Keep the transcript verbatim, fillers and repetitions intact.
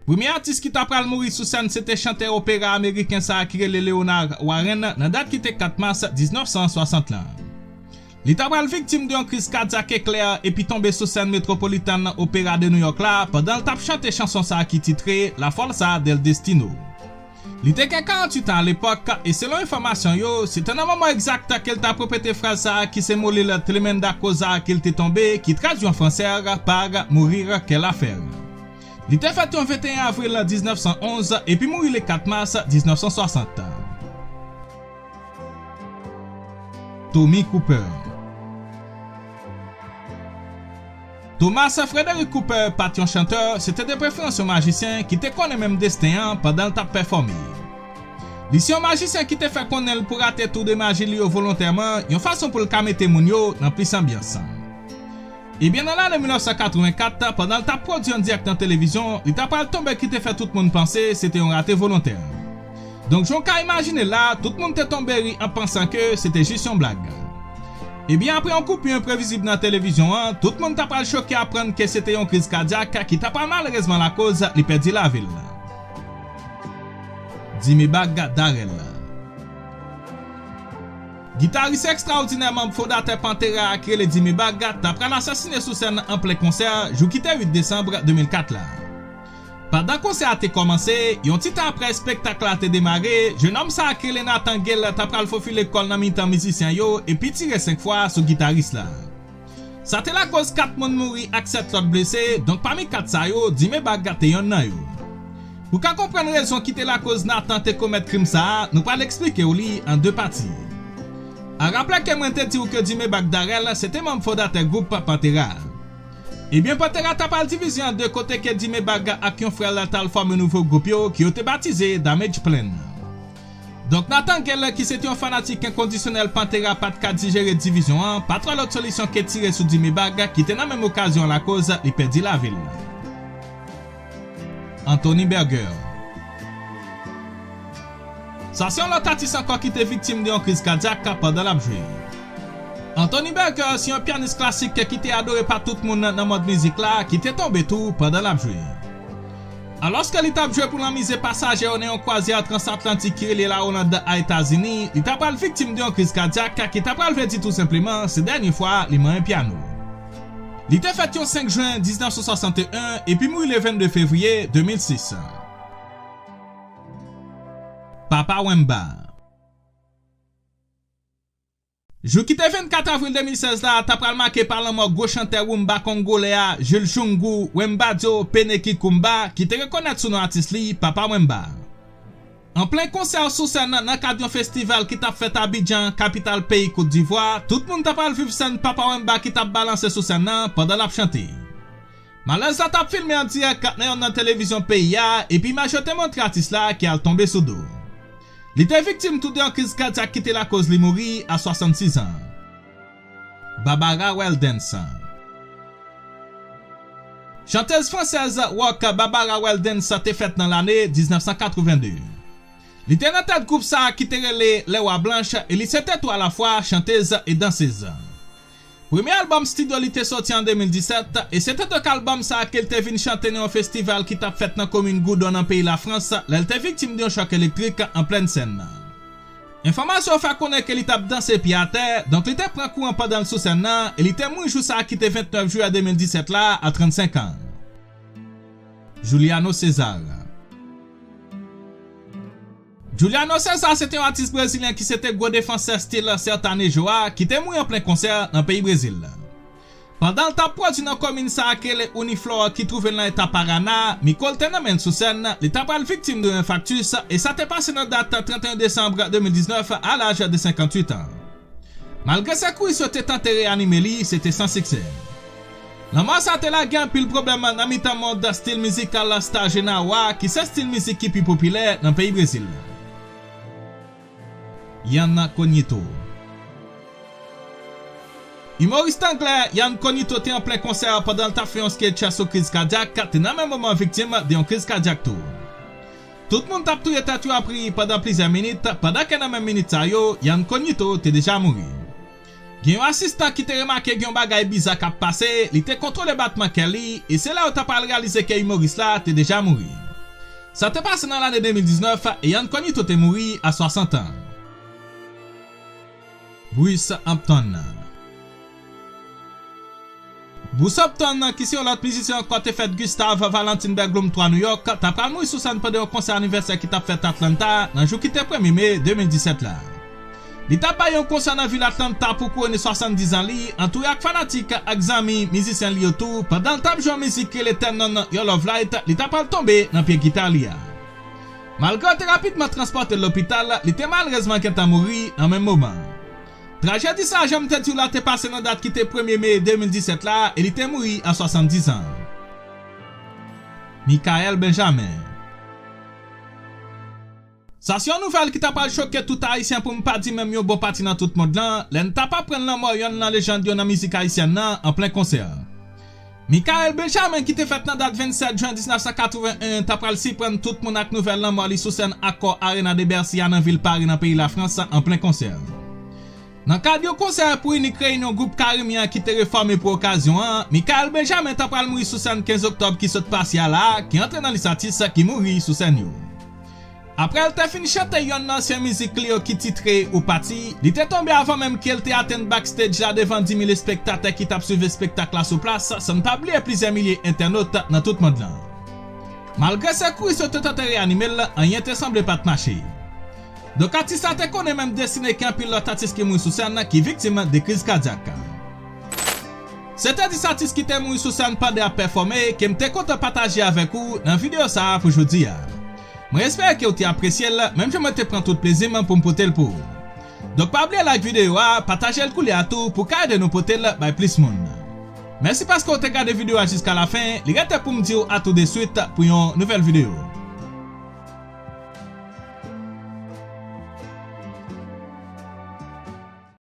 Premye atis ki ta pral mouri sou sèn se te chantè opera ameriken sa a ki rele Leonard Warren nan dat ki te kat mas diznèf san swasant lan. Li ta pral viktim de yon kriz kadyak eklè epi tonbe sou sèn Metropolitan Opera de New York la pandan l t ap chante chanson sa a ki titre La Forza del Destino. Li te gen karanntuit an alepòk e selon enfòmasyon yo, se te nan moman egzak ke l t ap repete fraz sa a ki se Molil tremenda cosa ke l te tonbe, ki tradui an fransè par mourir quelle affaire. Li te fèt yon venteyen avril diznèf san onz epi mouri le kat mas diznèf san swasant. Tommy Cooper. Thomas Frederick Cooper pa t yon chantè, se te de preferans yon majisyen ki te konnen menm desten an pandan l t ap pèfòme. Li se yon majisyen ki te fè konnen l pou rate tou de maji li yo volontèman, yon fason pou l ka mete moun yo nan plis anbyans. Ebyen, nan lane mil nèf san katrevenkat, pandan l t ap pwodui an dirèk nan televizyon, li ta pral tonbe ki te fè tout moun panse se te yon rate volontè. Donk, jan w ka imajine la, tout moun te tonbe ri an pansan ke se te jis yon blag. Ebyen, apre yon koupi enprevizib nan televizyon an, tout moun ta pral choke aprann ke se te yon kriz kadyak ki ta pral malerezman lakoz li pèdi lavi l. Dimebag Darrell. Gitaris ekstraòdinè, manm fondatè Pantera a ki rele Dimebag ta pral asasine sou sèn an plen konsè jou ki te uit desanm de mil kat la. Pandan konsè a te kòmanse, yon ti tan apre espektak la te demare, jennonm sa a ki rele Nathan Gale ta pral fofile kò l nan mitan mizisyen yo epi tire senk fwa sou gitaris la. Sa te lakoz kat moun mouri ak sèt lòt blese, donk pami kat sa yo, Dimebag te yonn nan yo. Pou ka konprann rezon ki te lakoz Nathan te komèt krim sa a, nou pral eksplike w li an de pati. A raple ke mwen te di w ke Dimebag Darrell se te manm fondatè gwoup Pantera. Ebyen, Pantera ta pral divize an de kote ke Dimebag ak yon frè l t al fòme nouvo gwoup yo, ke yo te batize Damage Plan. Donk, Nathan Gale, ki se te yon fanatik enkondisyonèl Pantera, pa t ka dijere divizyon an, pa t wè lòt solisyon ke tire sou Dimebag, ki te nan menm okazyon an lakoz li pèdi lavi l. Anthony Berger. Sa se yon lòt atis ankò ki te viktim de yon kriz kadyak pandan l ap jwe. Anthony Berger se yon pyanis klasik ki te adore pa tout moun nan mond mizik la, ki te tonbe tou pandan l ap jwe. Alòske li t ap jwe pou l anmize pasaje yo nan yon kwazyè transatlantik ki relye Lawolanda a Etazini, li ta pral viktim de yon kriz kadyak ki ta pral vle di tou senpleman se dènye fwa li manyen pyano. Li te fèt yon senk jen diznèf san swasanteyen epi mouri le vennde fevriye de mil sis. Papa Wemba. Jou ki te vennkat avril de mil sèz la ta pral make pa lanmò gwo chantè rumba kongolè a, Jules Chungu Wembadio Pene Kikumba, ki te rekonèt sou non atis li, Papa Wemba. An plen konsè sou sèn nan kad yon festival ki t ap fèt Abidjan, kapital peyi Kot Divwa, tout moun ta pral viv sèn Papa Wemba ki t ap balanse sou sèn nan pandan l ap chante. Malèz la t ap filme an dirèk nan yonn nan televizyon peyi a, epi imaj yo te montre atis la ki al tonbe sou do. Li te viktim tou de yon kriz kadyak ki te lakoz li mouri a swasannsis an. Barbara Weldens. Chantèz fransèz rock Barbara Weldens te fèt nan lane diznèf san katrevenn de. Li te nan tèt gwoup sa a ki te rele Les Oies Blanches e li se te tou alafwa chantèz e dansèz. Premye albòm estidyo li te soti an de mil disèt, e se te donk albòm sa a ke l te vin chante nan yon festival ki t ap fèt nan komin Goudon nan peyi Lafrans, lè l te viktim de yon chòk elektrik an plèn sèn nan. Enfòmasyon yo fè konnen ke li t ap danse pye atè, donk li te pran kouran pandan l sou sèn nan, e li te mouri jou sa a ki te vennèf jiyè de mil disèt la, a trannsenk an. Juliano César. Juliano César se te yon atis brezilyen ki se te gwo defansè stil sertanejo a, ki te mouri an plen konsè nan peyi Brezil. Pandan l t ap pwodui nan komin sa a ki rele Uniflor ki twouve l nan eta Paraná, mikwo l te nan men l sou sèn, li ta pral viktim de yon enfaktis, e sa te pase nan dat trannteyen desanm de mil diznèf, a laj de senkanntuit an. Malgre sekouris yo te tante reyanime li, se te san siksè. Lanmò sa te lage anpil pwoblèm nan mitan mond stil mizikal Star Genao a, ki se stil mizik ki pi popilè nan peyi Brezil. Yan Cognito. Imoris anglè Yan Cognito te an plen konsè pandan l t ap fè yon sketch sou kriz kadyak, te nan menm moman viktim de yon kriz kadyak tou. Tout moun t ap touye tèt yo ap ri pandan plizyè minit, pandan ke nan menm minit sa yo, Yan Cognito te deja mouri. Gen yon asistan ki te remake gen yon bagay biza k ap pase, li te kontwole batman kè li, e se la yo ta pral reyalize ke imoris la te deja mouri. Sa te pase nan lane de mil diznèf, e Ian Cognito te mouri a swasant an. Bruce Hampton. Bruce Hampton, ki se yon lòt mizisyen ankò, te fèt Gustav Valentin Bergblum twa New York, ta pral mouri sou sèn pandan yon konsè anivèsè ki t ap fèt Atlanta nan jou ki te premye me de mil disèt la. Li t ap bay yon konsè nan vil Atlanta pou kouwone swasanndizan li, antoure ak fanatik ak zanmi mizisyen li yo tou, pandan l t ap jwe yon mizik ki rele Turn On Your Love Light, li ta pral tonbe nan pye gita li a. Malgre yo te rapidman transpòte l lopital, li te malerezman gentan mouri nan menm moman. Trajedi sa a, jan m te di w la, te pase nan dat ki te premye me de mil disèt la, e li te mouri a swasanndizan. Michael Benjamin. Sa se yon nouvèl ki ta pral choke tout Ayisyen, pou m pa di menm yon bon pati nan tout mond lan, lè n t ap aprann lanmò yonn nan lejand yo nan mizik ayisyèn nan an plen konsè. Michael Benjamin, ki te fèt nan dat vennsèt jen diznèf san katreven en, ta pral siprann tout moun ak nouvèl lanmò li sou sèn Accor Arena de Bercy a nan vil Pari nan peyi Lafrans an plen konsè. Nan kad yon konsè pou inik reyinyon gwoup Karimi an ki te refòme pou okazyon an, Michael Benjamin ta pral mouri sou sèn kenz oktòb ki sot pase a la, ki antre nan lis atis ki mouri sou sèn yo. Apre l te fin chante yonn nan ansyen mizik li yo ki titre Ou Pati, li te tonbe avan menm ke l te atenn backstage la devan dis mil espektatè ki t ap swiv espektak la sou plas, san n pa bliye plizyè milye entènot nan tout mond lan. Malgre sekouris yo te tante reyanime l, anyen te sanble pa t mache. Donk atis la te konnen menm destine ke anpil lòt atis ki mouri sou sèn ki viktim de kriz kadyak. Se te dis atis ki te mouri sou sèn pandan y ap pèfòme ke m te kontan pataje avèk ou nan videyo sa a pou jodi a. Mwen espere ke w te apresye l, menm jan mwen te pran tout plezi m pou m pote l pou ou. Donk pa bliye like videyo a, pataje l koulye a tou pou ka ede nou pote l bay plis moun. Mèsi paske w te gade videyo a jiska lafen, li rete pou m di w a tou de swit pou yon nouvèl videyo.